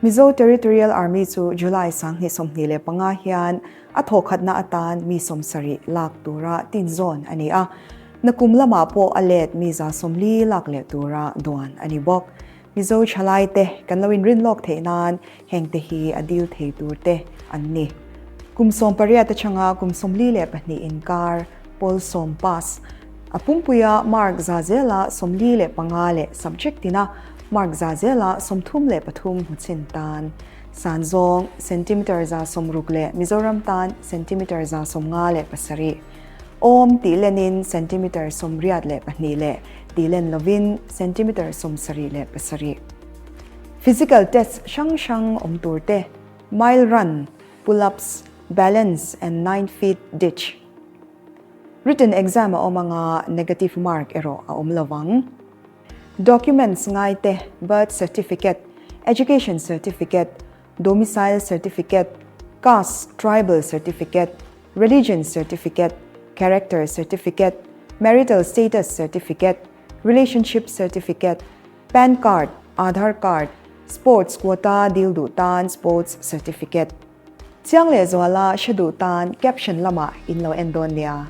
Mizo Territorial Army chu July 2025 hian a thawhkhatna atan mi 70 lak tura tinzawn a ni a, nakum lamah pawh a let mi 140 lak leh tura duan a ni bawk. Mizo thalaite kan lo inrin lawk theih nan hengte hi a dil thei tur te an ni. Kum 18 atanga kum 42 inkar pawl 10 pass a pumpuia mark 100%-a 45 leh subject tina mark 100%-a 33 hmu chin tan san zawng centimetre 160 leh Mizoram tan centimetre 157 awm tih lenin centimetre 82 leh tih len lovin centimetre 77. Physical test hrang hrang awm tur te, mile run, pull-ups, balance and 9 feet ditch. Written exam a awm anga negative mark erawh a awm lovang. Documents ngai te, birth certificate, education certificate, domicile certificate, caste, tribal certificate, religion certificate, character certificate, marital status certificate, relationship certificate, PAN card, Aadhaar card, sports quota dil duh tan sports certificate. Chiang leh zuala hre duh tan caption lamah in lo en dawn nia.